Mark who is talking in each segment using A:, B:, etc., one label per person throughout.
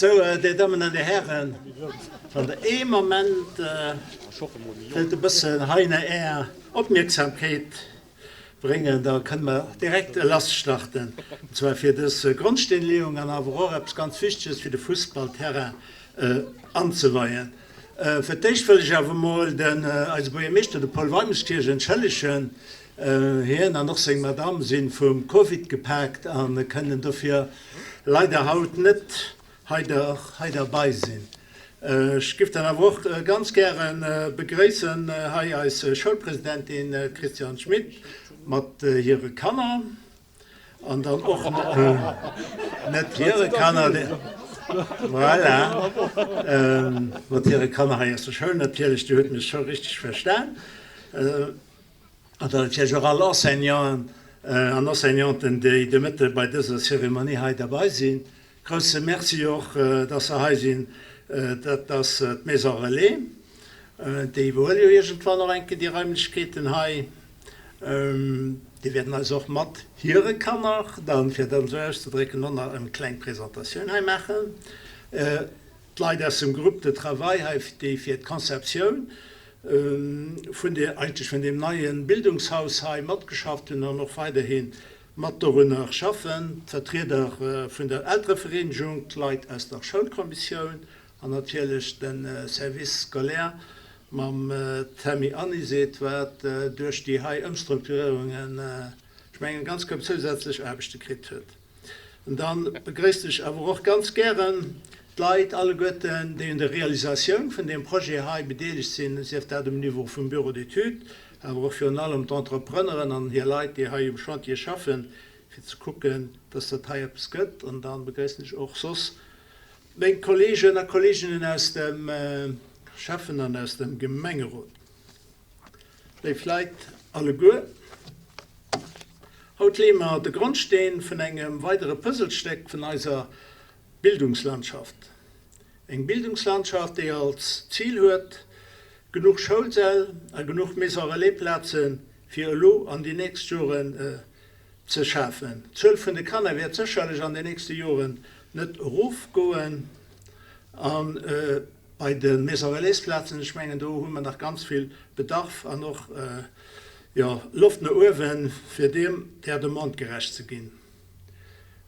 A: Sou, Dir Dammen an Dir Hären, wann Der ee Moment wëllt e bëssen hei Är Opmierksamkeet bréngen, da kënne mer direkt lass starten, an zwar fir dës Grondsteenleeung an awer och eppes ganz Wichteges, fir de Fussballterrain anzeweien. Fir d'éischt wëll ech awer emol den eise Buergermeeschter, de Paul Weimerskirch, entschëllegen. Hien an och seng Madamm si vum Covid gepaakt a kënnen dofir leider haut net hei derbei sinn. Ech giff dann awer och ganz gäre begréissen hei eis Schoulpresidentin Christiane Schmit mat hire Kanner an dann och net hire Kanner, voilà, mat hire Kanner hei aus der Schoul natierlech, Dir hutt mech scho richteg verstan. An dann natierlech och all Enseignanten an Enseignanten, déi de Mëtte bei dëser Zeremonie hei derbei sinn. Grousse Merci och, dass se hei sinn. Dat ass d'Maison Relais, déi iwwerhuele jo iergendwann och eng Kéier déi Raimlechkeeten hei. Déi wäerten eis och mat hire Kanner dann, fir dat esou auszedrécken, och nach eng kleng Presentatioun hei maachen. D'Leit aus dem Groupe de travail hei, déi fir d'Conceptioun vun deer, eigentlech vun deem neie Bildungshaus hei matgeschafft hunn an och weiderhi mat dorunner schaffen, d'Vertrieder vun der Elterevereenegung, d'Leit aus der Schoulkommissioun an natierlech de Service scolaire mam Tammy Aniset, wat duerch déi hei Ëmstrukturierungen, ech mengen, e ganz Koup zousätzlech Aarbechte kritt huet. An da begréissen ech awer och ganz gären d'Leit alleguerten, déi un der Realisatioun vun deem Projet hei bedeelegt sinn, sief dat um Niveau vum Bureau d'études, awer och virun allem d'Entrepreneuren an hir Leit, déi hei um Chantier schaffen, fir ze kucken, dass dat hei eppes gëtt. An da begréissen ech och soss meng Kolleegen a Kolleeginnen aus dem Schäffen an aus dem Gemengerot. Léif Leit alleguer, haut leeë mer de Grondsteen vun engem weidere Puzzlestéck vun eiser Bildungslandschaft. Eng Bildungslandschaft, déi als Zil huet, genuch Schoulsäll a genuch Maison-relais-Plaze fir elo an déi nächst Joren ze schafen. D'Zuel vun de Kanner wäert sécherlech an den nächste Joren net erofgoen an Bei de Maison Relais-Plazen, ech mengen, do hu mer nach ganz vill Bedarf an och, jo, Loft no uewen, fir deem, där Demande gerecht ze ginn.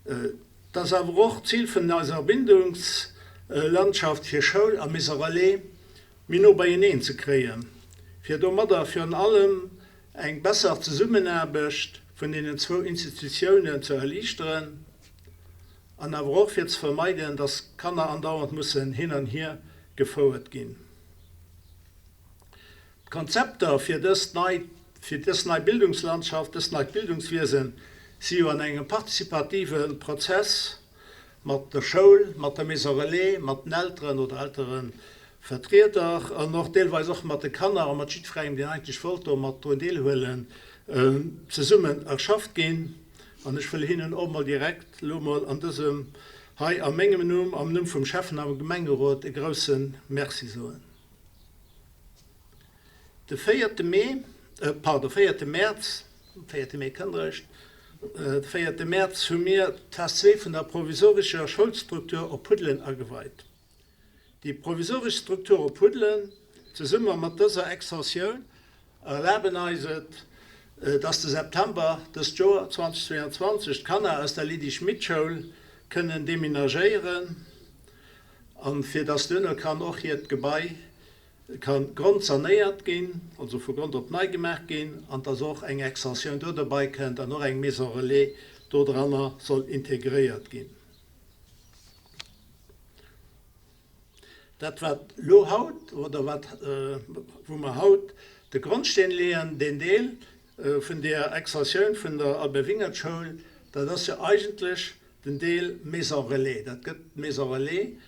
A: Et ass awer och d'Zil vun eiser Bindungslandschaft, fir Schoul a Maison Relais méi no beieneen ze kréien, fir domadder virun allem eng besser Zesummenaarbecht vun deenen zwou Institutiounen ze erliichteren. An awer och fir ze vermeiden, dass Kanner andauernd mussen hin an hier gefouert ginn. D'Konzepter fir dës nei, fir dës nei Bildungslandschaft, dëst neit Bildungswiesen si jo an engem participative Prozess mat der Schoul, mat der Maison Relais, mat den Elteren oder Elterevertrieder an och deelweis och mat de Kanner a mat jiddwerengem, deen eigentlech wollt do mat drun deelhuelen, zesummen erschafft ginn. An ech wëll hinnen och mol direkt elo mol an dësem hei a mengem Numm, am Numm vum Schäffen a Gemengerot e grouse Merci soen. De véierte Mee, pardon, véierte Mäerz, véierte Mee kënnt eréischt, de véierte Mäerz hu mir d'Phas zwee vun der provisorescher Schoulstruktur op Puddelen ageweit. Déi provisoresch Struktur op Puddelen, zesumme mat dëser Extensioun, erlaben eis et, dass de September dëst Joer, 2022, d'Kanner aus der Lydie Schmit Schoul kënnen demenagéieren an fir dass duerno kann och hiert Gebai ka grondsanéiert ginn, also vu Grond op nei gemaach ginn an dass och eng Extensioun do derbei kënnt an och eng Maison Relais do dranner soll integréiert ginn. Dat wat elo haut, oder wat, wou mer haut de Grondsteen leeën, deen Deel vun där Extensioun vun der Albert Wingert Schoul, dat ass jo eigentlech den Deel Maison Relais. Dat gëtt d'Maison Relais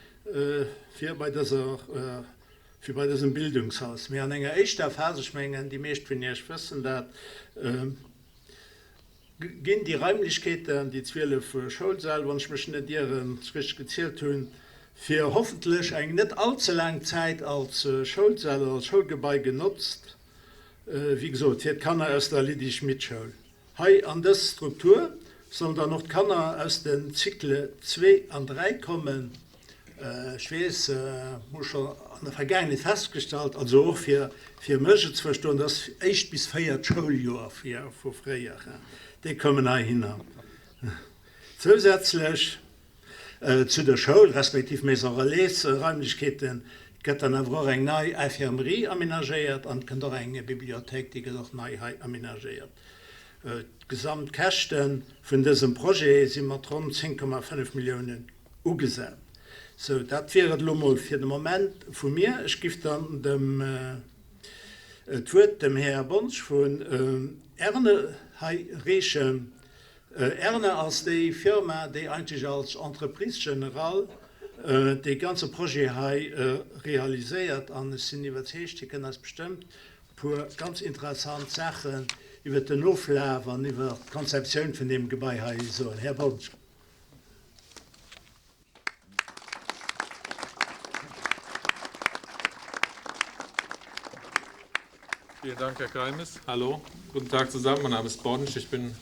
A: fir bei dëser, fir bei dësem Bildungshaus. Mee an enger éischter Phas, ech mengen déi meescht vun Iech wëssen dat, Ginn déi Raimlechkeeten, déi 12 Schoulsäll, wann ech mech net ieren, ech richteg gezielt hunn, fir hoffentlech eng net all ze laang Zäit als Schoulsäll oder als Schoulgebai genotzt, wéi gesot, fir d'Kanner aus der Lydie Schmit Schoul. Hei an dës Struktur sollen dann och d'Kanner aus den Cycle 2 an 3 kommen. Ech weess, hu scho an der Vergaangenheet festgestallt, also och fir fir mech et ze verstoen, dass éischt bis véiert Schouljoer vu fréier, déi kommen heihinner. Zousätzlech zu der Schoul, respektiv Maison Relais Raimlechkeeten, gëtt dann awer och eng nei Infirmerie aménagéiert an et kënnt och eng Bibliothéik, déi gëtt och nei hei aménagéiert. D'Gesamtkäschte vun dësem Projet si mat ronn 10,5 Milliounen ugesat. Sou, dat wier et elo mol fir de Moment vu mir. Ech giff dann dem d'Wuert dem Här Bonsch vun ERNE hei reechen. ERNE ass déi Firma, déi eigentlech als Entreprise générale dee ganze Projet hei realiséiert an ech sinn iwwerzeegt, hie kënn eis bestëmmt e puer ganz interessant Saachen iwwert den Oflaf an iwwert d'Konzeptioun vun deem Gebai hei soen. Här Bonsch.
B: Vielen Dank, Herr Keimes. Hallo, guten Tag zusammen. Mein Name ist Bonsch. Ich bin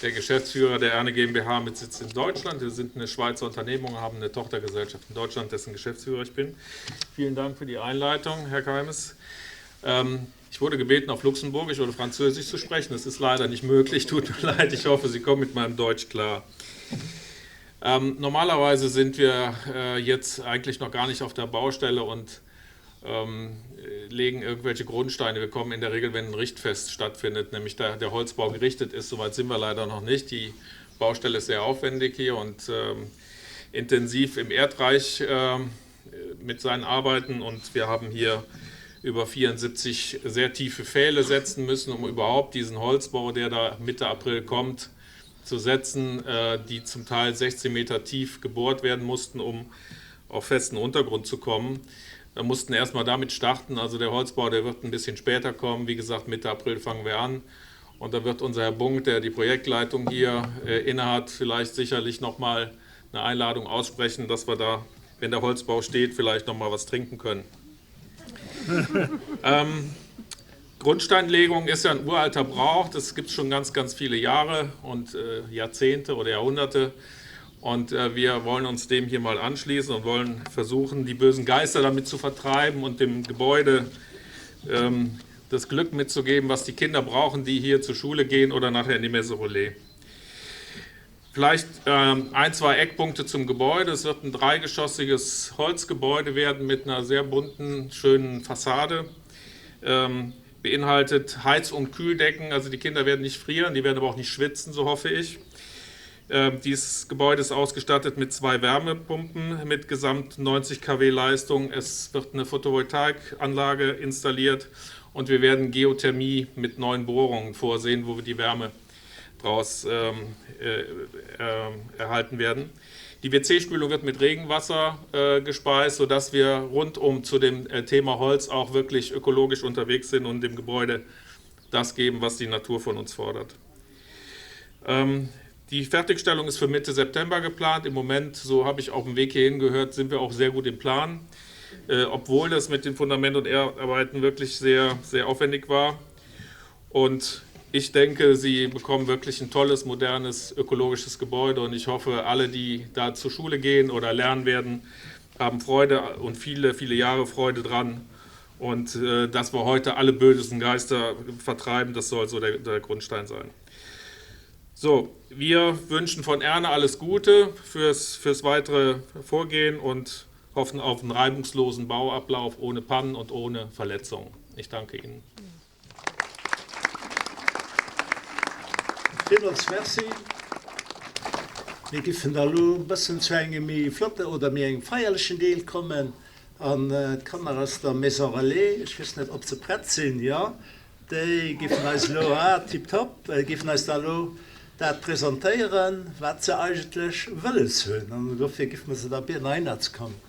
B: der Geschäftsführer der Erne GmbH mit Sitz in Deutschland. Wir sind eine Schweizer Unternehmung, haben eine Tochtergesellschaft in Deutschland, dessen Geschäftsführer ich bin. Vielen Dank für die Einleitung, Herr Keimes. Ähm, ich wurde gebeten, auf Luxemburgisch oder Französisch zu sprechen. Das ist leider nicht möglich. Tut mir leid. Ich hoffe, Sie kommen mit meinem Deutsch klar. Ähm, normalerweise sind wir äh, jetzt eigentlich noch gar nicht auf der Baustelle und ähm, legen irgendwelche Grundsteine. Wir kommen in der Regel, wenn ein Richtfest stattfindet, nämlich da der Holzbau gerichtet ist. Soweit sind wir leider noch nicht. Die Baustelle ist sehr aufwendig hier und ähm, intensiv im Erdreich äh, mit seinen Arbeiten und wir haben hier über 74 sehr tiefe Pfähle setzen müssen, um überhaupt diesen Holzbau, der da Mitte April kommt, zu setzen, äh, die zum Teil 16 Meter tief gebohrt werden mussten, um auf festen Untergrund zu kommen. Da mussten erstmal damit starten. Also der Holzbau, der wird ein bisschen später kommen. Wie gesagt, Mitte April fangen wir an. Und da wird unser Herr Bunk, der die Projektleitung hier äh, innehat, vielleicht sicherlich noch mal eine Einladung aussprechen, dass wir da, wenn der Holzbau steht, vielleicht noch mal was trinken können. ähm, Grundsteinlegung ist ja ein uralter Brauch, das gibt es schon ganz, ganz viele Jahre und äh, Jahrzehnte oder Jahrhunderte. Und äh, wir wollen uns dem hier mal anschließen und wollen versuchen, die bösen Geister damit zu vertreiben und dem Gebäude ähm, das Glück mitzugeben, was die Kinder brauchen, die hier zur Schule gehen oder nachher in die Messe Relais. Vielleicht ähm, ein, zwei Eckpunkte zum Gebäude. Es wird ein dreigeschossiges Holzgebäude werden mit einer sehr bunten, schönen Fassade. Ähm, beinhaltet Heiz- und Kühldecken. Also die Kinder werden nicht frieren, die werden aber auch nicht schwitzen, so hoffe ich. Ähm, dieses Gebäude ist ausgestattet mit zwei Wärmepumpen mit gesamt 90 kW Leistung. Es wird eine Photovoltaikanlage installiert und wir werden Geothermie mit neuen Bohrungen vorsehen, wo wir die Wärme daraus ähm, äh, äh, erhalten werden. Die WC-Spülung wird mit Regenwasser äh, gespeist, sodass wir rundum zu dem äh, Thema Holz auch wirklich ökologisch unterwegs sind und dem Gebäude das geben, was die Natur von uns fordert. Ähm, die Fertigstellung ist für Mitte September geplant. Im Moment, so habe ich auf dem Weg hierhin gehört, sind wir auch sehr gut im Plan, äh, obwohl das mit dem Fundament und Erdarbeiten wirklich sehr, sehr aufwendig war. Und ich denke, Sie bekommen wirklich ein tolles, modernes, ökologisches Gebäude und ich hoffe, alle, die da zur Schule gehen oder lernen werden, haben Freude und viele, viele Jahre Freude dran. Und äh, dass wir heute alle bösen Geister vertreiben, das soll so der, der Grundstein sein. So, wir wünschen von Erne alles Gute fürs, fürs weitere Vorgehen und hoffen auf einen reibungslosen Bauablauf ohne Pannen und ohne Verletzungen. Ich danke Ihnen.
A: Villmools Merci. Mir giffen da lo e bëssen zu engem méi flotte oder méi engem feierlechen Deel kommen. An d'Kanner aus der Maison Relais, ech weess net, ob se prett sinn, jo, déi giffen eis elo, ah, tiptop, giffen eis da elo dat presentéieren, wat se eigentlech wëlles hunn. An dofir giffe mer se da bieden, heihinner ze kommen.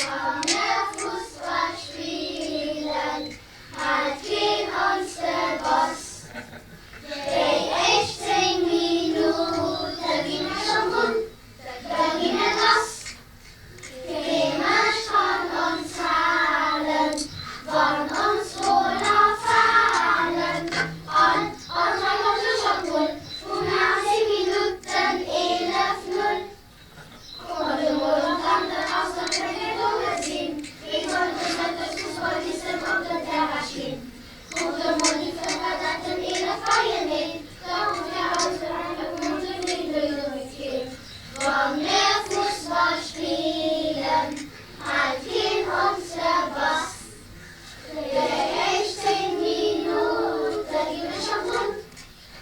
C: Wa mir Fussball spillen, hält keen ons de Bass. Déi éischt 10 Minutte gi mir schonn drun, da gi mir lass. Kee Mënsch kann ons halen, wann ons Goler falen. An all 3 kommt scho schonn d'Goal, vun nach 10 Minutten 11, 0. den Terrain stinn. Kuckt emol déi 5 dat den 11 beieneen, da hu mir eis Wa mir Fussball spillen, hält keen ons de Bass. Déi éischt 10 Minutte gi mir scho wunn,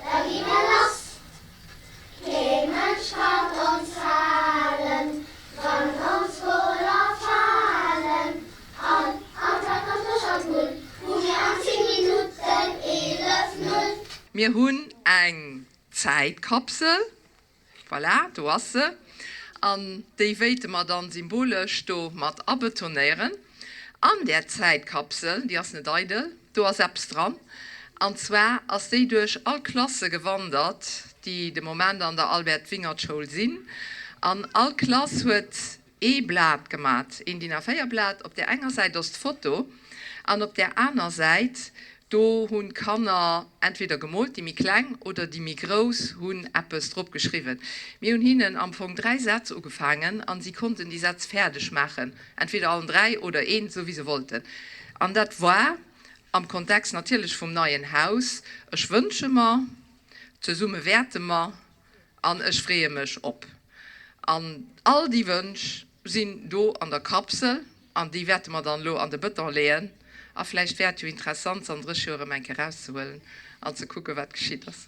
C: da gi mir lass. Kee Mënsch kann ons halen, wann ons Goler falen. An am Zweikampf duerch an d'Null hu mir an 10 Minutten 11, Null.
D: Mir hunn eng Zäitkapsel, voilà, do ass se, an déi wéilte mer dann symbolesch do mat abetonéieren. An där Zäitkapsel, déi ass net eidel, do ass eppes dran, an zwar ass déi duerch all Klasse gewandert, déi de Moment an der Albert Wingert Schoul sinn, an all Klass huet ee Blat gemat, een DIN A4 Blat, op där enger Säit ass d'Foto an op där aner Säit, do hunn d'Kanner entweder gemoolt, déi méi kleng, oder déi méi grouss hunn eppes drop geschriwwen. Mir hunn hinnen am Fong 3 Sätz ugefaangen an si konnten déi Sätz fäerdeg maachen, entweder allen 3 oder een, esou wéi se wollten. An dat war am Kontext natierlech vum neien Haus, Ech wënsche mer, zesumme wäerte mer, An ech freeë mech op. An all déi Wënsch sinn do an der Kapsel an déi wäerte mer dann elo an de Bëton leeën. A vläicht wär et jo interessant, se an 30 Joer erëm eng Kéier erauszehuelen an ze kucken, wat geschitt ass.